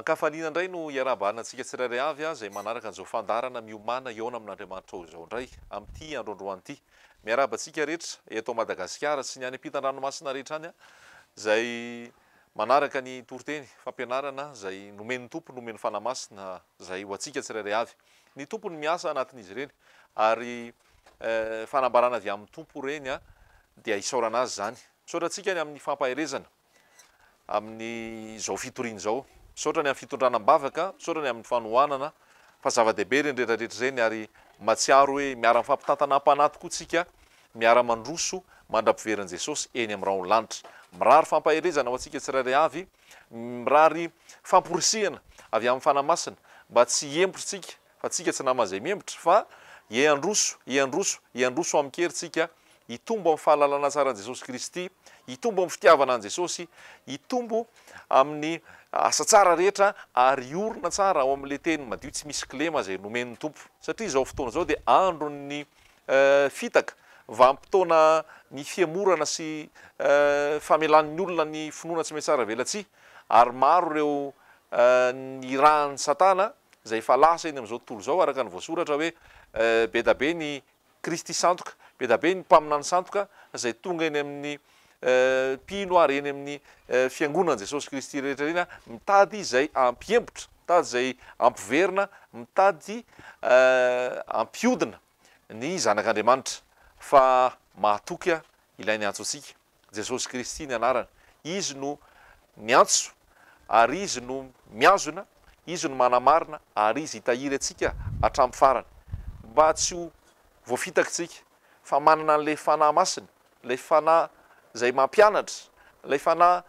An-kafaliana indray no iarahabana antsika tsirairay avy izay manaraka an'izao fandaharana Miomàna hihaona amin'Andriamanitra ao izao indray amin'ity andro androany ity. Miarahaba antsika rehetra eto Madagasikara sy ny any ampitan-dranomasina rehetra any izay manaraka ny toriteny fampianarana izay nomen'ny Tompo, nomen'ny Fanahy Masina izay ho antsika tsirairay avy. Ny Tompo no miasa anatin'izy ireny ary fanambarana avy amin'ny Tompo ireny dia isaorana Azy izany. Misaotra antsika ny amin'ny fampaherezana amin'izao fitoriana izao. Misaotra ny amin'ny fitondrana am-bavaka, misaotra ny amin'ny fanohanana fa zava-dehibe ireny rehetra rehetra ireny ary mahatsiaro hoe miara-mifampitantana am-panahy tokoa tsika, miara-mandroso mandra-piverin'i Jesosy eny amin'ny rahon'ny lanitra. Mirary fampaherezana ho antsika tsirairay avy, mirary famporisihana avy amin'ny Fanahy Masina mba tsy hiembotra tsika fa tsika tsy naman'izay miembotra fa hiandroso, hiandroso, hiandroso amin-kery tsika hitombo amin'ny fahalalana tsara an'i Jesosy Kristy, hitombo amin'ny fitiavana an'i Jesosy, hitombo amin'ny asa tsara rehetra ary hiorina tsara ao amin'ilay teny madio tsy misy kilema izay nomen'ny Tompo. Satria izao fotoana izao dia andron'ny fitaka, vanim-potoana ny fihemorana sy famelan'ny olona ny finoana tsy mihatsara velatsihy, ary maro ireo nirahan'i Satana izay efa lasa eny amin'izao tontolo izao araka ny voasoratra hoe be da be ny Kristy sandoka, be da be ny mpaminany sandoka izay tonga eny amin'ny mpino ary eny amin'ny fiangonan'i Jesosy Kristy rehetra ireny mitady izay hampiembotra, mitady izay hampiverina, mitady hampiodina ny zanak'Andriamanitra fa mahatoky ilay niantso antsika. Jesosy Kristy ny anarany. Izy no niantso ary Izy no mihazona, Izy no manamarina ary Izy hitahiry antsika hatramin'ny farany. Mba tsy ho voafitaka isika fa manana an'ilay Fanahy Masina, ilay Fanahy izay mampianatra, ilay Fanahy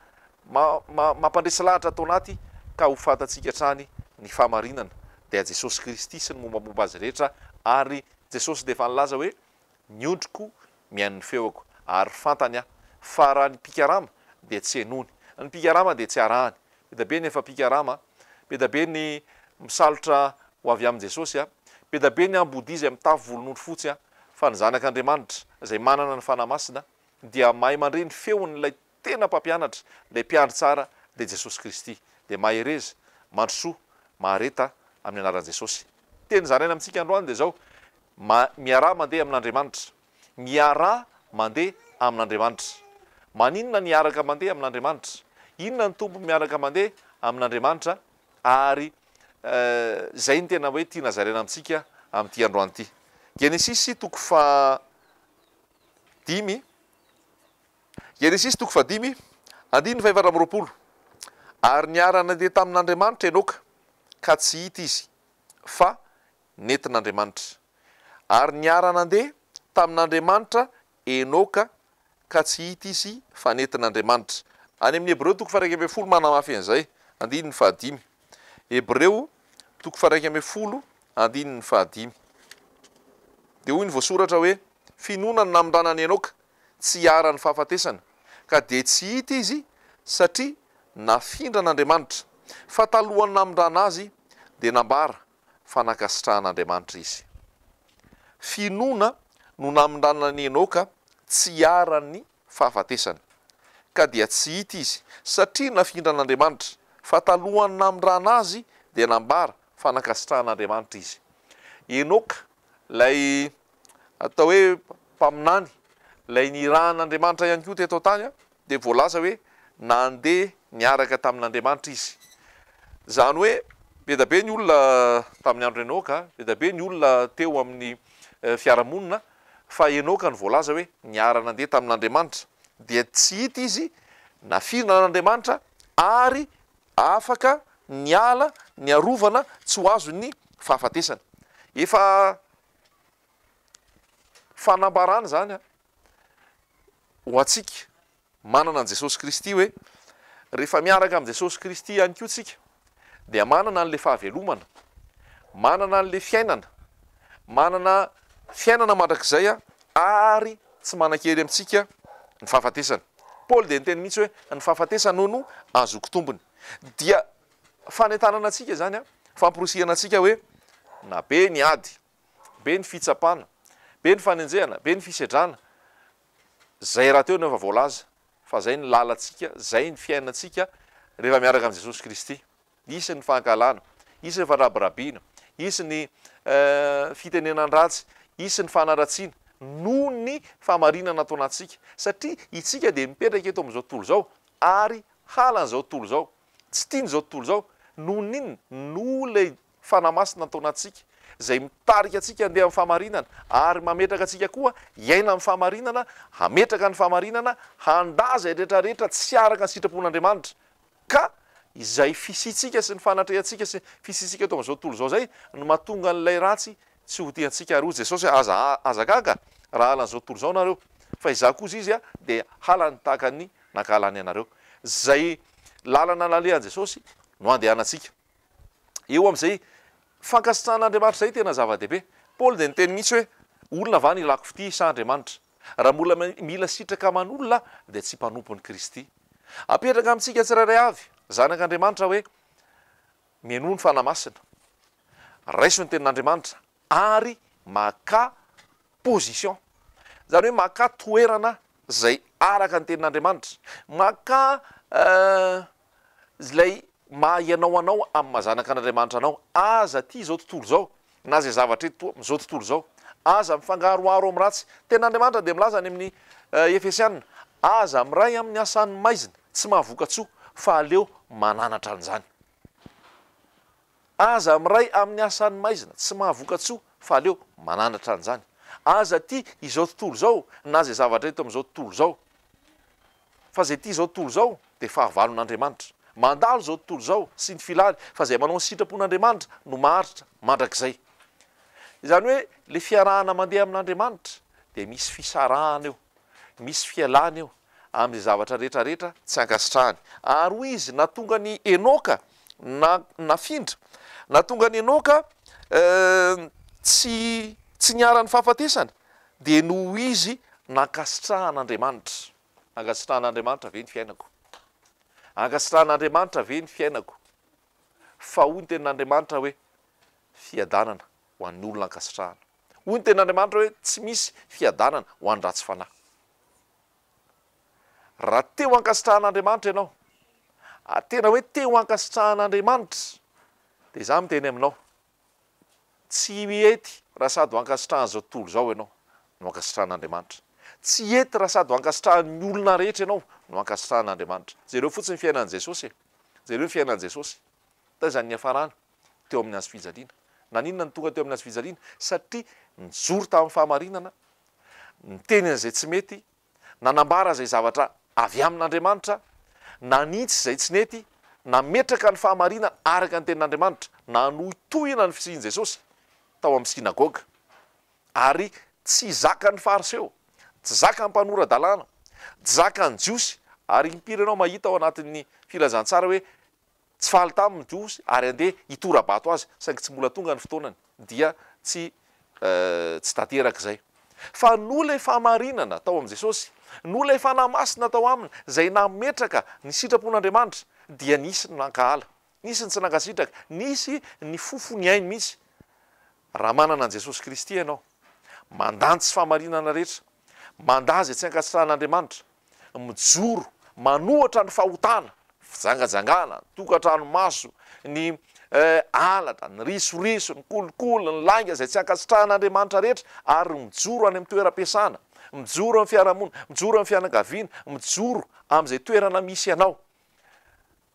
mampandresy lahatra ato anaty ka ho fantatsika hatrany ny fahamarinana, dia Jesosy Kristy sy ny mombamomba Azy rehetra ary Jesosy dia efa nilaza hoe Ny ondriko mihaino ny feoko, ary fantany aho, fa raha ny mpikarama dia tsy henoiny. Ny mpikarama dia tsy arahany. Be dia be ny efa mpikarama, be dia be ny misalotra ho avy amin'i Jesosy, be dia be ny ambodia izay mitafy volon'ondry fotsy, fa ny zanak'Andriamanitra izay manana ny Fanahy Masina dia mahay mandre ny feon'ilay tena mpampianatra, ilay mpiandry tsara dia Jesosy Kristy. Dia mahereza, mandrosoa, mahareta amin'ny anaran'i Jesosy. Teny zaraina amintsika androany dia izao, Miaraha mandeha amin'Andriamanitra. Miaraha mandeha amin'Andriamanitra. Maninona ny hiaraka mandeha amin'Andriamanitra? Inona ny tombony miaraka mandeha amin'Andriamanitra? Ary izay no tena hoe tiana zaraina amintsika amin'ity androany ity. Genesisy toko faha dimy. Genesisy toko fahadimy, andininy fahefatra amby 20. Ary niara-nandeha tamin'Andriamanitra Enoka, ka tsy hita izy, fa nentin'Andriamanitra. Ary niara-nandeha tamin'Andriamanitra Enoka, ka tsy hita izy, fa nentin'Andriamanitra. Any amin'ny Hebreo toko faha-11 manamafy an'izay, andininy fahadimy. Hebreo toko faha-11, andininy fahadimy. Dia hoy ny voasoratra hoe, Finoana no namindrana an'i Enoka tsy hiharan'ny fahafatesana, ka dia tsy hita izy satria nafindran'Andriamanitra, fa talohan'ny namindrana azy dia nambara fa nankasitrahan'Andriamanitra izy. Finoana no namindrana an'i Enoka tsy hiharan'ny fahafatesana, ka dia tsy hita izy satria nafindran'Andriamanitra, fa talohan'ny namindrana azy dia nambara fa nankasitrahan'Andriamanitra izy. Enoka, ilay atao hoe mpaminany, ilay nirahan'Andriamanitra ihany koa teto an-tany, dia voalaza hoe nandeha niaraka tamin'Andriamanitra izy. Izany hoe be dia be ny olona tamin'ny andro Enoka, be dia be ny olona teo amin'ny fiarahamonina, fa Enoka no voalaza hoe niara-nandeha tamin'Andriamanitra. Dia tsy hita izy nafirina an'Andriamanitra ary afaka niala niarovana tsy ho azon'ny fahafatesana. Efa fanambarana izany ho antsika manana an'i Jesosy Kristy hoe rehefa miaraka amin'i Jesosy Kristy ihany koa tsika dia manana an'ilay fahavelomana, manana an'ilay fiainana, manana fiainana mandrakizay ary tsy manan-kery amintsika ny fahafatesana. Paoly dia niteny mihitsy hoe ny fahafatesana hono azoko tombony. Dia fanentanana antsika izany, famporisihana antsika hoe na be ny ady, be ny fitsapana, be ny fanenjehana, be ny fisedrana, izay rahateo no efa voalaza fa izay ny lalantsika, izay ny fiainantsika rehefa miaraka amin'i Jesosy Kristy. Hisy ny fankahalana, hisy ny fandrabirabiana, hisy ny fitenenan-dratsy, hisy ny fanaratsiana noho ny fahamarinana ato anatintsika. Satria itsika dia mipetraka eto amin'izao tontolo izao ary halan'izao tontolo izao. Tsy tian'izao tontolo izao. Noho ny inona? Noho ilay Fanahy Masina ato anatintsika, izay mitarika antsika handeha amin'ny fahamarinana ary mametraka antsika koa hiaina amin'ny fahamarinana, hametraka ny fahamarinana, handà izay rehetra rehetra tsy araka ny sitrapon'Andriamanitra. Ka izay fisiantsika sy ny fanatrehantsika sy fisiantsika eto amin'izao tontolo izao izay no mahatonga an'ilay ratsy tsy ho tia antsika. Ary hoy Jesosy hoe, Aza, aza gaga raha halan'izao tontolo izao nareo, fa Izaho kosa Izy dia halany tahaka ny nankahalany anareo. Izay lalana nalehan'i Jesosy no andehanantsika. Eo amin'izay fankasitrahan'Andriamanitra izay tena zava-dehibe. Paoly dia niteny mihitsy hoe, Olona va no ilako fitia sa Andriamanitra? Raha mbola mila sitraka aman'olona dia tsy mpanompon'i Kristy. Apetraka amintsika tsirairay avy, zanak'Andriamanitra, hoe, Mihainoa ny Fanahy Masina, raiso ny Tenin'Andriamanitra, ary makà position. Izany hoe makà toerana izay araka ny Tenin'Andriamanitra. Makà Ilay maha ianao anao amin'ny maha zanaka an'Andriamanitra anao. Aza tia izao tontolo izao na izay zavatra eto amin'izao tontolo izao. Aza mifangaroharo amin'ny ratsy. Tenin'Andriamanitra dia milaza any amin'ny Efesiana, Aza miray amin'ny asan'ny maizina, tsy mahavoka-tsoa, fa aleo mananatra an'izany. Aza miray amin'ny asan'ny maizina, tsy mahavoka-tsoa, fa aleo mananatra an'izany. Aza tia izao tontolo izao na izay zavatra eto amin'izao tontolo izao. Fa izay tia izao tontolo izao dia fahavalon'Andriamanitra. Mandalo izao tontolo izao sy ny filany, fa izay manao ny sitrapon'Andriamanitra no maharitra mandrakizay. Izany hoe ilay fiarahana mandeha amin'Andriamanitra dia misy fisarahana eo, misy fialana eo amin'izay zavatra rehetra rehetra tsy ankasitrahany. Ary hoy izy, nahatonga an'i Enoka na nafindra, nahatonga an'i Enoka tsy tsy niharan'ny fahafatesana dia noho izy nankasitrahan'Andriamanitra. Ankasitrahan'Andriamanitra ve ny fiainako? Ankasitrahan'Andriamanitra ve ny fiainako? Fa hoy ny tenin'Andriamanitra hoe, fiadanana ho an'ny olona ankasitrahana. Hoy ny tenin'Andriamanitra hoe, tsy misy fiadanana ho an'ny ratsy fanahy. Raha te ho ankasitrahan'Andriamanitra ianao, ary tena hoe te ho ankasitrahan'Andriamanitra, dia izaho miteny aminao, Tsy hety raha sady ho ankasitrahan'izao tontolo izao ianao no ankasitrahan'Andriamanitra. Tsy hety raha sady ho ankasitrahan'ny olona rehetra ianao no ankasitrahan'Andriamanitra. Jereo fotsiny ny fiainan'i Jesosy e! Jereo ny fiainan'i Jesosy. Taiza ny niafarany? Teo amin'ny hazo fijaliana. Naninona no tonga teo amin'ny hazo fijaliana? Satria nijoro tamin'ny fahamarinana, niteny an'izay tsy mety, nanambara izay zavatra avy amin'Andriamanitra, nanitsy izay tsy nety, nametraka ny fahamarinana araka ny Tenin'Andriamanitra, nanohitohina ny fisian'i Jesosy tao amin'ny synagoga, ary tsy zakan'ny Fariseo, tsy zakan'ny mpanora-dalàna, tsy zakan'ny Jiosy, ary impiry ianao mahita ao anatin'ny filazantsara hoe Tsy faly taminy ny Jiosy ary handeha hitora-bato azy, saingy tsy mbola tonga ny fotoanany, dia tsy tsy tanteraka izay. Fa noho ilay fahamarinana tao amin'i Jesosy, noho ilay Fanahy Masina tao aminy, izay nametraka ny sitrapon'Andriamanitra, dia nisy ny nankahala, nisy ny tsy nankasitraka, nisy ny fofo ny ainy mihitsy. Raha manana an'i Jesosy Kristy ianao, mandà ny tsy fahamarinana rehetra, mandà izay tsy ankasitrahan'Andriamanitra, mijoro manohatra ny fahotana, fijangajangana, tokantrano maso, ny halatra, ny risoriso, ny kolikoly, ny lainga izay tsy ankasitrahan'Andriamanitra rehetra ary mijoro any amin'ny toeram-piasana, mijoro amin'ny fiarahamonina, mijoro amin'ny fianakaviana, mijoro amin'izay toerana misy anao.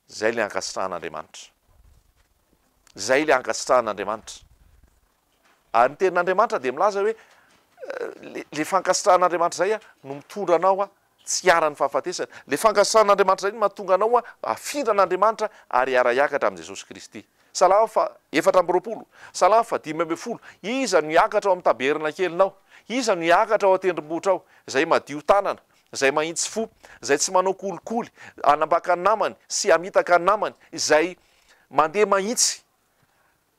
Izay ilay ankasitrahan'Andriamanitra. Izay ilay ankasitrahan'Andriamanitra. Ary ny tenin'Andriamanitra dia milaza hoe le fankasitrahan'Andriamanitra izay no mitondra anao tsy hiharan'ny fahafatesana. Le fankasitrahan'Andriamanitra izay no mahatonga anao hafindra an'Andriamanitra ary hiara-hiakatra amin'i Jesosy Kristy. Salamo faha 24, Salamo faha 15, Iza no hiakatra ao amin'ny tabernakelinao? Iza no hiakatra ao an-tendrombohitra ao? Izay madio tanana, izay mahitsy fo, izay tsy manao kolikoly, hanambaka ny namany sy hamitaka ny namany, izay mandeha mahitsy.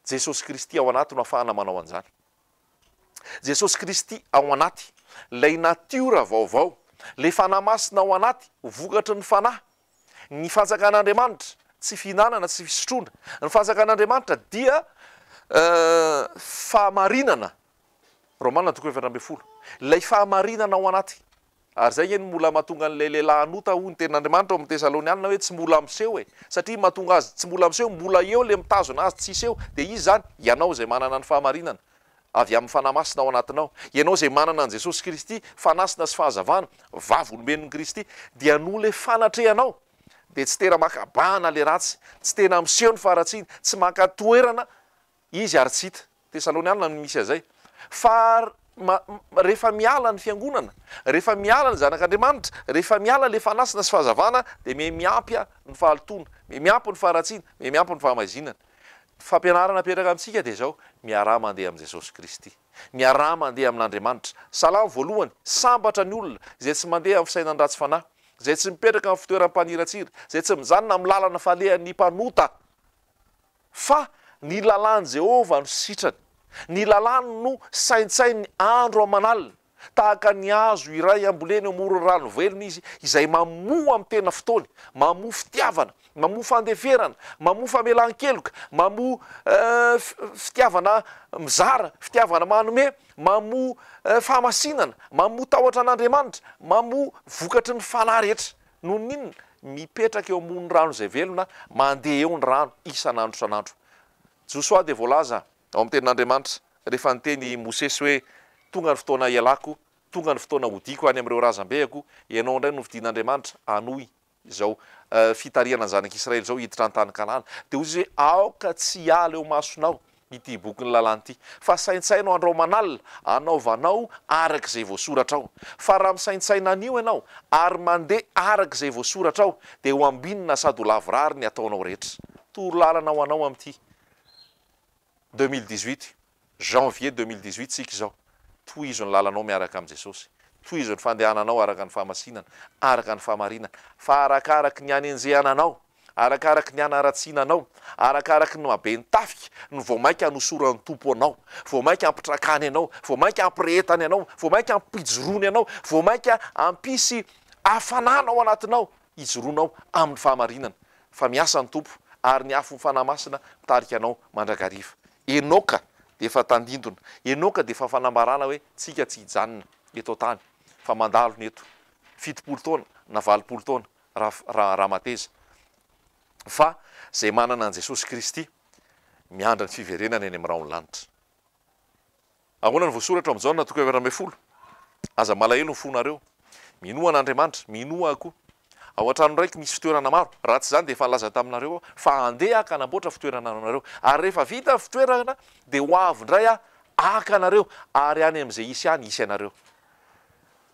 Jesosy Kristy ao anaty no afahana manao an'izany. Jesosy Kristy ao anaty, ilay natiora vaovao, ilay Fanahy Masina ao anaty, vokatry ny Fanahy. Ny fanjakan'Andriamanitra, tsy fihinanana, tsy fisotroana. Ny fanjakan'Andriamanitra dia fahamarinana. Romana toko 14. Ilay fahamarinana ao anaty. Ary izay ange no mbola mahatonga an'ilay lehilahy hanota, hoy ny tenin'Andriamanitra ao amin'ny Tesalonianina hoe tsy mbola miseho e! Satria mahatonga azy tsy mbola miseho, mbola eo ilay mitazona azy tsy hiseho, dia iza izany? Ianao izay manana ny fahamarinana avy amin'ny Fanahy Masina ao anatinao, ianao izay manana an'i Jesosy Kristy, Fanasina sy fahazavana, vavolombelon'i Kristy, dia noho ilay fanatrehanao dia tsy tena maka bahana ilay ratsy, tsy tena miseho ny faharatsiana, tsy maka toerana izy ary tsy hita. Tesalonianina no misy an'izay. Fa rehefa miala ny fiangonana, rehefa miala ny zanak'Andriamanitra, rehefa miala ilay fanasina sy fahazavana dia miha miampy ny fahalotoana, miha miampy ny faharatsiana, miha miampy ny fahamaizinana. Fampianarana apetraka amintsika dia izao, miaraha mandeha amin'i Jesosy Kristy. Miaraha mandeha amin'Andriamanitra. Salamo voalohany, Sambatra ny olona izay tsy mandeha amin'ny fisainan'ny ratsy fanahy, izay tsy mipetraka amin'ny fitoeram-paniratsira, izay tsy mijanona amin'ny lalana falehan'ny mpanota. Fa ny lalàn'i Jehovah no sitrany, ny lalàny no saintsaininy andro aman'alina. Tahaka ny hazo iray ambolena eo amoron'ny rano velona izy, izay mamoa amin'ny tena fotoany, mamoa fitiavana, mamoa fandeferana, mamoa famelan-keloka, mamoa fitiavana mizara, fitiavana manome, mamoa fahamasinana, mamoa tahotra an'Andriamanitra, mamoa vokatry ny fanahy rehetra. Noho ny inona? Mipetraka eo amoron'ny rano izay velona, mandeha eo ny rano isan'andro isan'andro. Josoa dia voalaza ao amin'ny Tenin'Andriamanitra, rehefa niteny i Mosesy hoe, Tonga ny fotoana hialako, tonga ny fotoana hodiako any amin'ireo razambehako, ianao indray no nofidin'Andriamanitra hanohy izao fitarihana ny zanak'Israely izao hiditra an-tany Kanana. Dia hoy izy hoe, Aoka tsy hiala eo masonao ity bokin'ny lalàna ity, fa saintsaino andro aman'alina, anaovanao araka izay voasoratra ao. Fa raha misaintsaina an'io ianao, ary mandeha araka izay voasoratra ao, dia ho ambinina sady ho lavorary ny ataonao rehetra. Torolalana ho anao amin'ity 2018, janvier 2018 isika izao, tohizo ny lalanao miaraka amin'i Jesosy, tohizo ny fandehananao araka ny fahamasinana, araka ny fahamarinana, fa arakaraky ny hanenjehana anao, Arakaraky ny hanaratsiana anao, arakaraky ny mahabe ny tafika, no vao mainka hanosoran'ny Tompo anao, vao mainka hampitrakany anao, vao mainka hampirehetany anao, vao mainka hampijoroany anao, vao mainka hampisy hafanana ao anatinao hijoroanao amin'ny fahamarinana. Fa miasa ny Tompo, ary ny afon'ny Fanahy Masina mitarika anao mandrakariva. Enoka dia efa tandindona. Enoka dia efa fanambarana hoe tsika tsy hijanona eto an-tany, fa mandalo ny eto. 70 taona na 80 taona. raha mateza fa izay manana an'i Jesosy Kristy miandry ny fiverenany any amin'ny rahon'ny lanitra. Ahoana no voasoratra ao amin'ny Jaona toko 14? Aza malahelo ny fonareo. Minoa an'Andriamanitra, minoa ahy koa. Ao an-trano raiko misy fitoerana maro, raha tsy izany dia efa nilaza taminareo aho fa handeha aho ka hanamboatra fitoerana ho anareo. Ary rehefa vita ny fitoerana dia ho avy indray aho haka anareo, ary any amin'izay hisy ahy ny hisy anareo.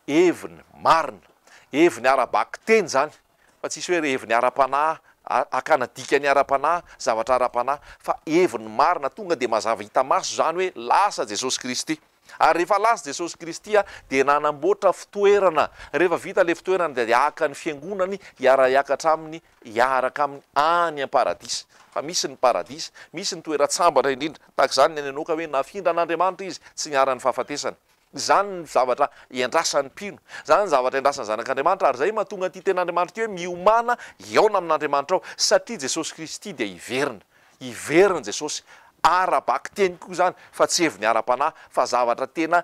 Heviny marina, heviny ara-bakiteny izany, fa tsisy hoe heviny ara-panahy, hakana dikany ara-panahy, zavatra ara-panahy, fa heviny marina, tonga dia mazava hita maso izany hoe lasa Jesosy Kristy. Ary rehefa lasa Jesosy Kristy dia nanamboatra fitoerana, rehefa vita ilay fitoerana dia haka ny fiangonany hiara-hiakatra aminy, hiaraka aminy any am-paradisa. Fa misy ny paradisa, misy ny toeran-tsambatra indrindra, tahaka izany ny an'i Enoka hoe nafindran'Andriamanitra izy, tsy niharan'ny fahafatesana. Izany ny zavatra iandrasan'ny mpino. Izany ny zavatra iandrasan'ny zanak'Andriamanitra, ary izay mahatonga an'ity tenin'Andriamanitra ity hoe miomàna hihaona amin'Andriamanitra ao, satria Jesosy Kristy dia hiverina. Hiverina Jesosy. Ara-bakiteny koa izany, fa tsy heviny ara-panahy, fa zavatra tena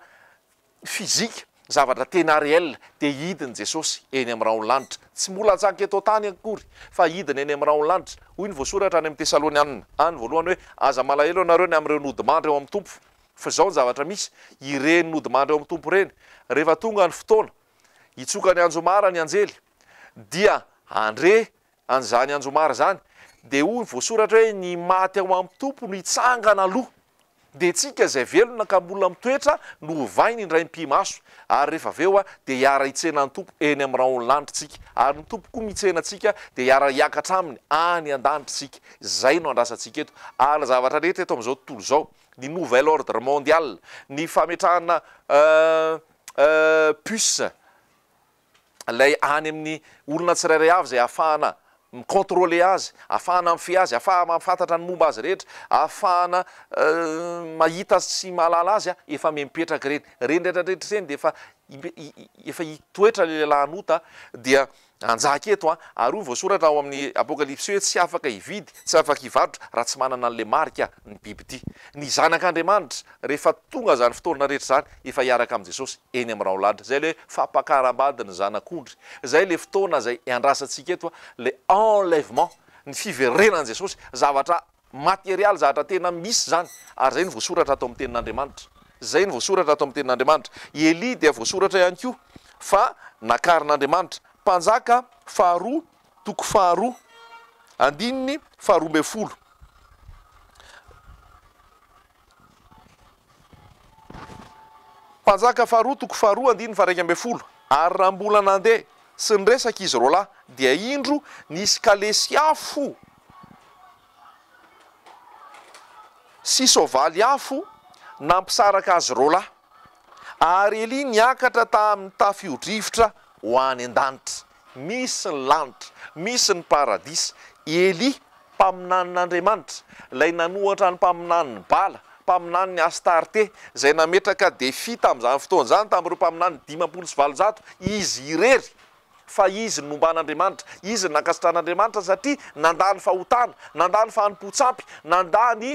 physique, zavatra tena réel, dia hidiny Jesosy eny amin'ny rahon'ny lanitra. Tsy mbola hantsaka eto an-tany akory, fa hidina eny amin'ny rahon'ny lanitra. Hoy ny voasoratra any amin'ny Tesalonianina any voalohany hoe, Aza malahelo ianareo ny amin'ireo nodimandry ao amin'ny Tompo, Fa izao ny zavatra misy, ireny nodimandry ao amin'ny Tompo ireny, rehefa tonga ny fotoana hitsoka ny anjomara ny anjely, dia handre an'izany anjomara izany, dia hoy ny voasoratra hoe ny maty ao amin'ny Tompo no hitsangana aloha, dia tsika izay velona ka mbola mitoetra no hovainy indray mipi-maso, ary rehefa avy eo dia hiara-hitsena ny Tompo eny amin'ny rahon'ny lanitra tsika, ary ny Tompo koa mitsena antsika dia hiara-hiakatra aminy any an-danitra isika. Izay no andrasantsika eto, ary ny zavatra rehetra eto amin'izao tontolo izao, ny nouvel ordre mondial, ny fametrahana puce ilay any amin'ny olona tsirairay avy izay ahafahana mi-contrôler azy, ahafahana mifehy azy, ahafahana mahafantatra ny momba azy rehetra, ahafahana mahita sy mahalala azy, efa mipetraka ireny. Ireny rehetra rehetra ireny dia efa efa hitoetra ilay lehilahy hanota dia. Hanjaka eto an! Ary hoy voasoratra ao amin'ny Apokalypsy hoe tsy afaka hividy, tsy afaka hivarotra raha tsy manana an'ilay marika ny bibidia. Ny zanak'Andriamanitra, rehefa tonga izany fotoana rehetra izany, efa hiaraka amin'i Jesosy eny amin'ny raholahy. Izay ilay hoe fampakaram-bady ny zanak'ondry. Izay ilay fotoana izay iandrasantsika eto, ilay enlèvement, ny fiverenan'i Jesosy, zavatra Materialy, zavatra tena misy izany, ary izay no voasoratra ato amin'ny Tenin'Andriamanitra. Izay no voasoratra ato amin'ny Tenin'Andriamanitra. I Elia dia voasoratra ihany koa fa nakarin'Andriamanitra. Mpanjaka faharoa, toko faharoa, andininy faharoa ambin'ny folo. Mpanjaka faharoa toko faharoa andininy faha-11, Ary raha mbola nandeha sy niresaka izy roalahy, dia indro nisy kalesy afo sy soavaly afo nampisaraka azy roalahy, ary Elia niakatra tamin'ny tafio-drivotra ho any an-danitra. Misy ny lanitra, misy ny paradisa. Elia, mpaminanin'Andriamanitra, ilay nanohatra ny mpaminanin'i Bala, mpaminanin'i Astarte, izay nametraka défi tamin'izany fotoana izany tamin'ireo mpaminany 850, izy irery fa izy no nomban'Andriamanitra, izy no nankasitrahan'Andriamanitra satria nandà ny fahotana, nandà ny fanompoan-tsampy, nandà ny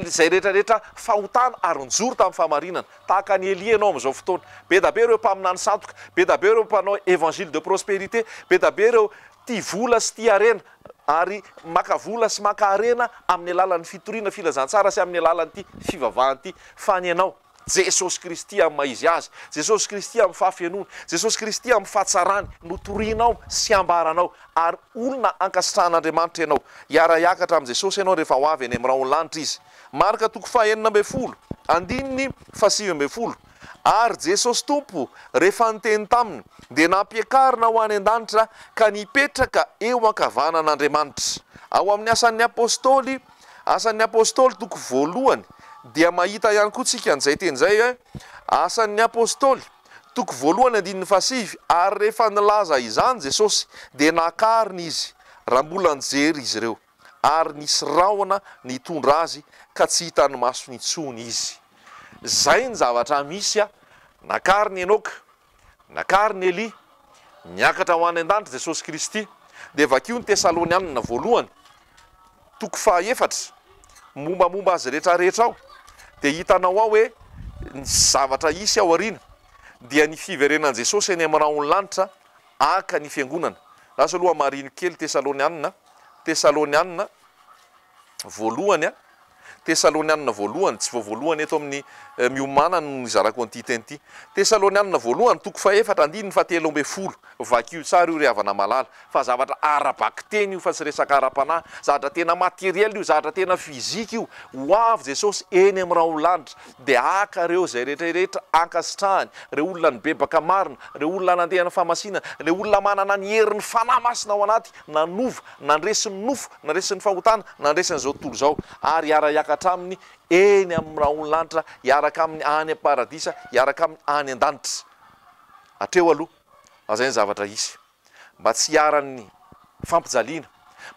izay rehetra rehetra fahotana ary nijoro tamin'ny fahamarinana. Tahaka an'i Elia ianao amin'izao fotoana. Be da be ireo mpaminany sandoka, be da be ireo mpanao évangile de prospérité, be da be ireo tia vola sy tia harena ary maka vola sy maka harena amin'ny alalan'ny fitoriana filazantsara sy amin'ny alalan'ity fivavahana ity. Fa ny anao, Jesosy Kristy amin'ny maha Izy Azy, Jesosy Kristy amin'ny fahafenoany, Jesosy Kristy amin'ny fahatsarany no torianao sy ambaranao ary olona ankasitrahan'Andriamanitra ianao. Hiara-hiakatra amin'i Jesosy ianao rehefa ho avy eny amin'ny rahon'ny lanitra Izy. Marka toko faha-16, andininy faha-19, Ary Jesosy Tompo, rehefa niteny taminy, dia nampiakarina ho any an-danitra ka nipetraka eo ankavanan'Andriamanitra. Ao amin'ny Asan'ny Apostoly, Asan'ny Apostoly toko voalohany, dia mahita ihany koa tsika an'izay teny izay hoe, Asan'ny Apostoly, toko voalohany andininy fahasivy, Ary rehefa nilaza izany Jesosy, dia nakarina Izy, raha mbola nijery izy ireo. ary nisy rahona nitondra azy ka tsy hitan'ny masony intsony izy. Izay ny zavatra misy a! Nakarin'i Enoka, nakarin'i Elia, niakatra ho any an-danitra Jesosy Kristy. Dia vakio ny Tesalonianina voalohany, toko fahaefatra, mombamomba azy rehetrarehetra ao, dia hitanao ao hoe ny zavatra hisy ao aoriana dia ny fiverenan'i Jesosy eny amin'ny rahon'ny lanitra haka ny fiangonana. Lasa aloha hamarino kely Tesalonianina, Tesalonianina voalohany a, Tesalonianina voalohany, tsy vao voalohany eto amin'ny miomana no nizarako an'ity teny ity. Tesalonianina voalohany, toko fahefatra, andininy fahatelo ambin'ny folo. Vakio tsara io ry havana malala, fa zavatra ara-bakiteny io fa tsy resaka ara-panahy, zavatra tena matériel io, zavatra tena physique io. Ho avy Jesosy eny amin'ny rahon'ny lanitra, dia haka ireo izay rehetra rehetra ankasitrahany, ireo olona nibebaka marina, ireo olona nandeha ny fahamasinana, ireo olona manana ny herin'ny Fanahy Masina ao anaty, nanova, nandresy ny nofo, nandresy ny fahotana, nandresy an'izao tontolo izao, ary hiara-hiakatra aminy eny amin'ny rahon'ny lanitra, hiaraka aminy any am-paradisa, hiaraka aminy any an-danitra. Hatreo aloha, fa izay ny zavatra hisy. Mba tsy hiharan'ny fampijaliana,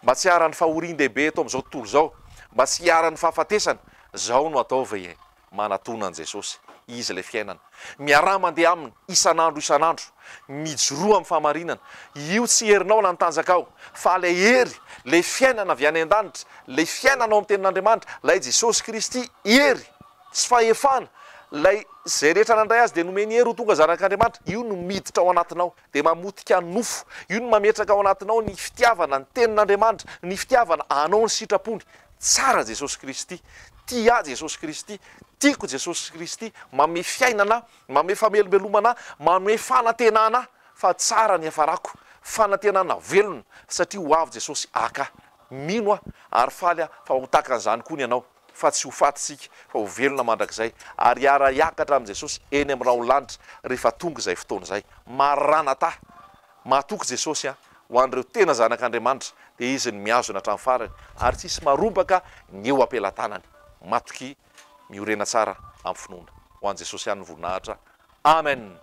mba tsy hiharan'ny fahorian-dehibe eto amin'izao tontolo izao, mba tsy hiharan'ny fahafatesana, izao no ataovy e! Manatona an'i Jesosy. Izy ilay fiainana. Miaraha mandeha Aminy isan'andro isan'andro. Mijoroa amin'ny fahamarinana. Io tsy herinao na ny tanjakao, fa ilay hery, ilay fiainana avy any an-danitra, ilay fiainana ao amin'ny Tenin'Andriamanitra, ilay Jesosy Kristy, hery sy fahefana, ilay izay rehetra nandray Azy dia nomeny hery ho tonga zanak'Andriamanitra, io no miditra ao anatinao, dia mamotika nofo. Io no mametraka ao anatinao ny fitiavana ny Tenin'Andriamanitra, ny fitiavana hanao ny sitrapony. Tsara Jesosy Kristy, tia ahy Jesosy Kristy, tiako Jesosy Kristy, manome fiainana ahy, manome famelombelomana ahy, manome fanantenana ahy fa tsara ny hiafarako, fanantenana velona satria ho avy Jesosy haka ahy. Mino aho ary faly aho fa ho tahaka an'izany koa ny anao, fa tsy ho faty isika fa ho velona mandrakizay ary hiara-hiakatra amin'i Jesosy eny amin'ny rahon'ny lanitra rehefa tonga izay fotoana izay. Maranatha! Mahatoky Jesosy an! Ho an'ireo tena zanak'Andriamanitra dia Izy no mihazona hatramin'ny farany ary tsisy marombaka ny eo am-pelatanany. Matokia, miorena tsara amin'ny finoana. Ho an'i Jesosy ihany ny voninahitra. Amen!